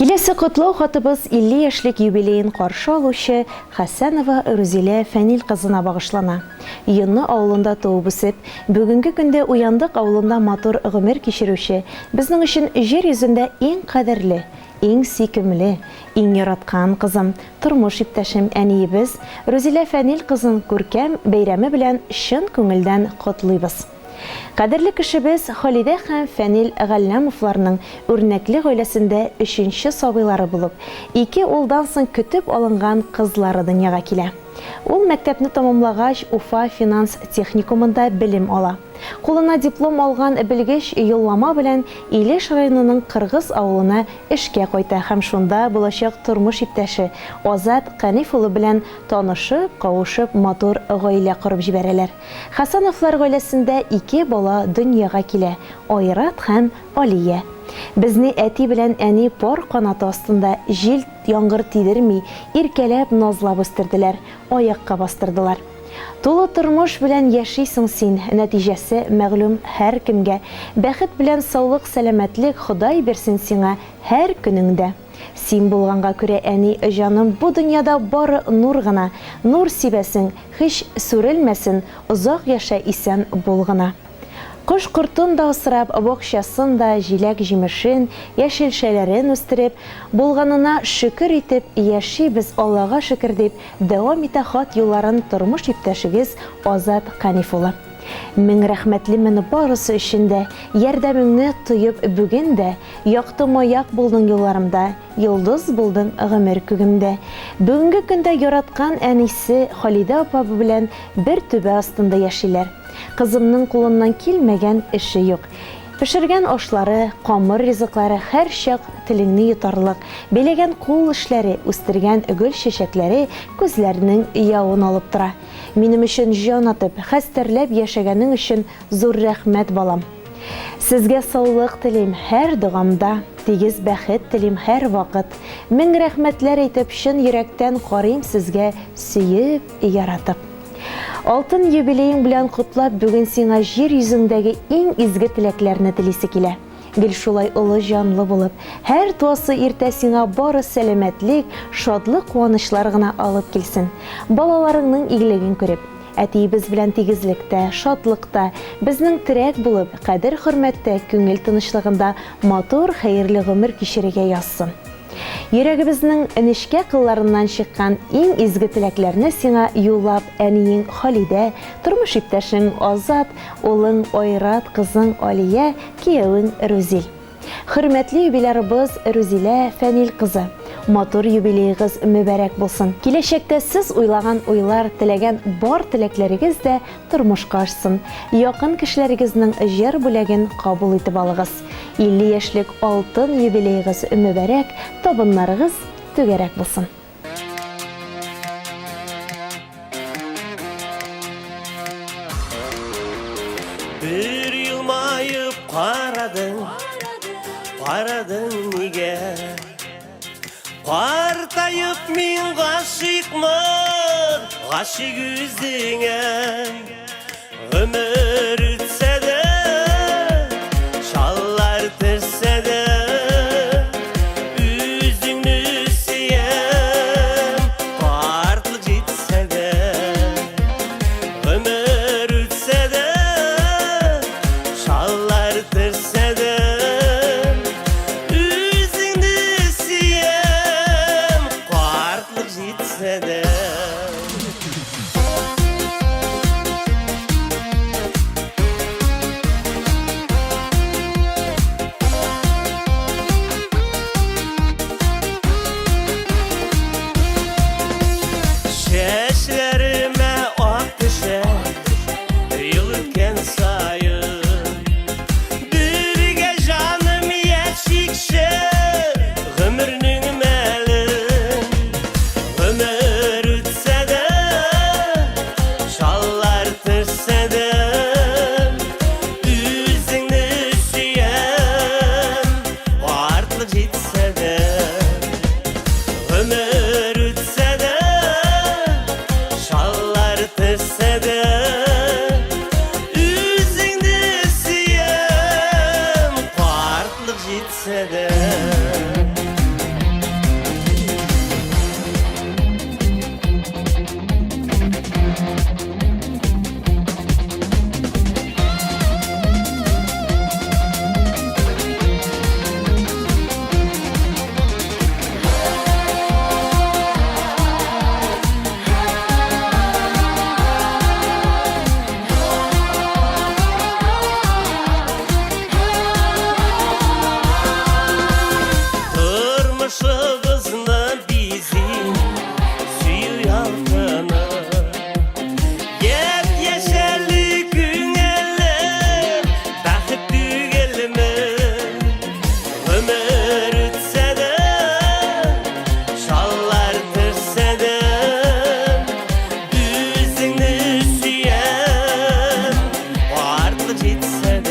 Киләсе котлау хатыбыз 50 яшьлек юбилеен каршы алучы Хәсәнова Рүзилә Фәнил кызына багышлана. Йонны авылында туып-үсеп, бүгенге көндә Уяндык авылында матур гомер кичерүче, безнең өчен җир йөзендә иң кадерле, иң сөйкемле, иң яраткан кызым, тормыш иптәшем, әниебез Рүзилә Фәнил кызын күркәм бәйрәме белән чын күңелдән котлыйбыз. Кадерле кешебез Халидә һәм Фәнил Галләмовларның үрнәкле гаиләсендә өченче сабыйлары булып, ике улдан соң көтеп алынган кызлары дөньяга килә. Ул мәктәпне тәмамлагач, Уфа финанс техникумында белем ала. Кулына диплом алган белгеч юллама белән Илеш районының Кыргыз авылына эшкә кайта һәм шунда булачак тормыш иптәше Азат Каниф улы белән танышып, кавышып матур гаилә корып җибәрәләр. Хәсәновлар гаиләсендә ике бала дөньяга килә, Айрат һәм Алия. Безне әти белән әни пар канаты астында җил, яңгыр тидерми, иркәләп, назлап үстерделәр, аякка бастырдылар. Тулы тормыш белән яшисең син, нәтиҗәсе мәгълүм һәркемгә. Бәхет белән саулык-сәламәтлек Ходай бирсен сиңа һәр көнеңдә. Син булганга күрә, әни җаным, бу дөньяда бары нур гына, нур сибәсең, һич сүрелмәсен, озак яшә, исән бул гына. Кош-кортын да асрап, бакчасын да, җиләк-җимешен, яшелчәләрен үстереп, булганына шөкер итеп яшибез, Аллага шөкер, дип дәвам итә хат юлларын тормыш иптәшегез Азат Каниф улы. Мең рәхмәтлемен барысы өчен дә, ярдәмеңне тоеп бүген дә, якты маяк булдың юлларымда, Йолдыз булдың гомер күгемдә. Бүгенге көндә яраткан әнисе Халидә апа белән бер түбә астында яшиләр. Кызымның кулыннан килмәгән эше юк. Пешергән ашлары, камыр ризыклары һәрчак телеңне йотарлык, бәйләгән кул эшләре, үстергән гөл-чәчәкләре күзләрнең явын алып тора. Минем өчен җан атып, хәстәрләп яшәгәнең өчен зур рәхмәт, балам. Сезгә саулык телим һәр догамда, Тигез бәхет телим һәрвакыт. Мең рәхмәтләр әйтеп, чын йөрәктән Карыйм сезгә сөеп, яратып. Алтын юбилеең белән котлап, бүген сиңа җир йөзеңдәге иң изге теләкләрне телисе килә. Гел шулай олы җанлы булып, һәр туасы иртә сиңа бары сәламәтлек, шатлык-куанычлар гына алып килсен. Балаларыңның игелеген күреп, Әтиебез белән тигезлектә, шатлыкта, безнең терәк булып, кадер-хөрмәттә, күңел тынычлыгында матур, хәерле гомер кичерергә язсын. Йөрәгебезнең нечкә кылларыннан чыккан иң изге теләкләрне сиңа юллап, әниең Халидә, тормыш иптәшең Азат, улың Айрат, кызың Алия, киявең Рүзил. Хөрмәтле юбилярыбыз Рүзилә Фәнил кызы! Матур юбилеегыз мөбарәк булсын! Киләчәктә сез уйлаган уйлар, теләгән бар теләкләрегез дә тормышка ашсын. Якын кешеләрегезнең җыр бүләген кабул итеп алыгыз. 50 яшьлек алтын юбилеегыз мөбарәк, табыннарыгыз түгәрәк булсын! Бер елмаеп карадың, карадың нигә? Картаеп мин гашыйкмын, гашыйк үзеңә. Гомер үтсә дә, чаллар төшсә дә, үзеңне сөям, картлык җитсә дә. Гомер үтсә дә, чаллар төшсә дә, үзеңне сөям, картлык җитсә дә. Картлык җитсә.